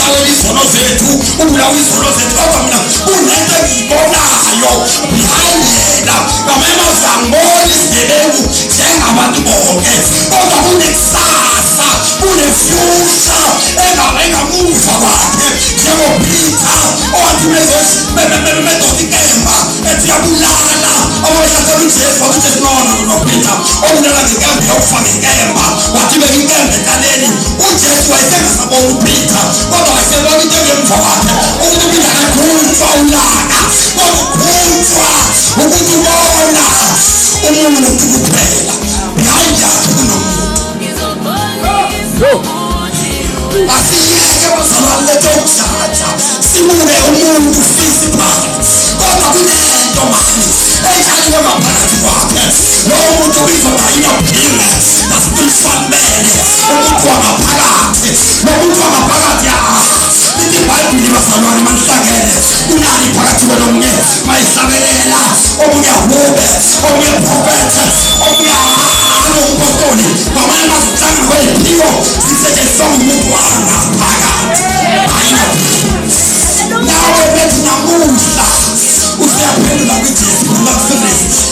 Ubulawela izono zethu, ubulawa izono zethu, kodwa mina kunento engiyibonayo behind yena. Ngamanye amazwi angiboni isigebengu njengabantu bonke, kodwa kunekusasa, kune-future engamuva kwakhe, njengoPeter owathi medoda inkemba ethi uyabulala ababehlasela uJesu, wathi uJesu, "No, no, no, Peter, obulala ngenkemba uyokufa ngenkemba." Wathi beka inkemba ecaleni. UJesu wayesengasabona uPeter, kodwa wayesebona into engemva kwakhe, ukuthi uPeter akakhutshwa ulaka, kodwa ukhutshwa ukuthi ubona umuntu kuphela. Behind yakhe kunomuntu. Asiyeke bazalwane letho ukujaja, sibuke umuntu physical, kodwa kunento mani etshaliwe ngaphakathi kwakhe. Lowo muntu ubizwa nga-inner being, the spiritual man, umuntu wangaphakathi. Lo muntu wangaphakathi, lithi iBhayibhili, bazalwane, manihlangene kunani phakathi kwenomunye mayihlabelela, omunye ahube, omunye profethe, omunye umpostoli. Ngamanye amazwi, ukuhlangana kwey'phiwo zisetshenziswa ngumuntu wangaphakathi. Nawe bethi namuhla usuyaphendula kwiJesu Love Series.